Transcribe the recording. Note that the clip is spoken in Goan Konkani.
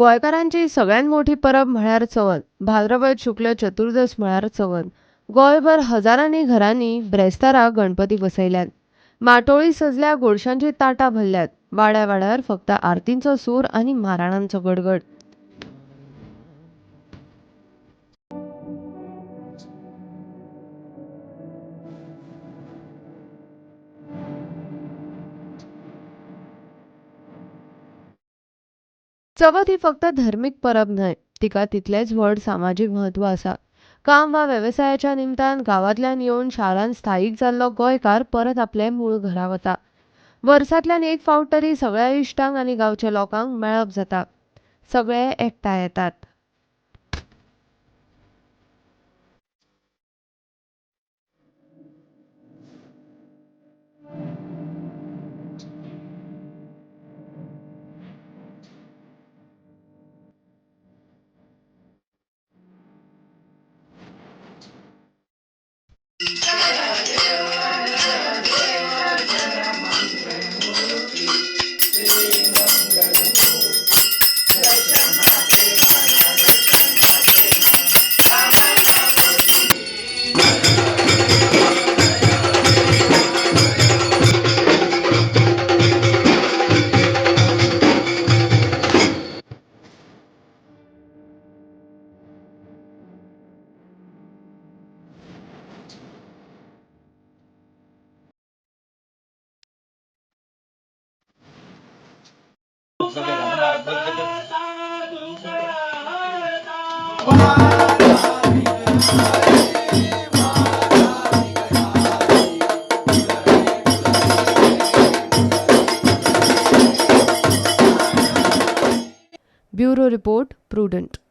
गोंयकारांची सगळ्यांत मोठी परब म्हळ्यार चवथ. भाद्रपद शुक्ल चतुर्दस म्हळ्यार चवथ. गोंयभर हजारांनी घरांनी ब्रेस्तारा गणपती बसयल्यात. माटोळी सजल्या, गोडशांची ताटां भरल्यात. वाड्या वाड्यार फक्त आरतींचो सूर आनी माराणांचो गडगड. चवथ ही फक्त धर्मीक परब न्हय, तिका तितलेंच व्हड सामाजीक म्हत्व आसा. काम वा वेवसायाच्या निमतान गांवांतल्यान येवन शारांत स्थायीक जाल्लो गोंयकार परत आपले मूळ घरा वता. वर्सांतल्यान एक फावट तरी सगळ्या इश्टांक आनी गांवच्या लोकांक मेळप जाता. सगळे एकठांय येतात. Bureau report, Prudent.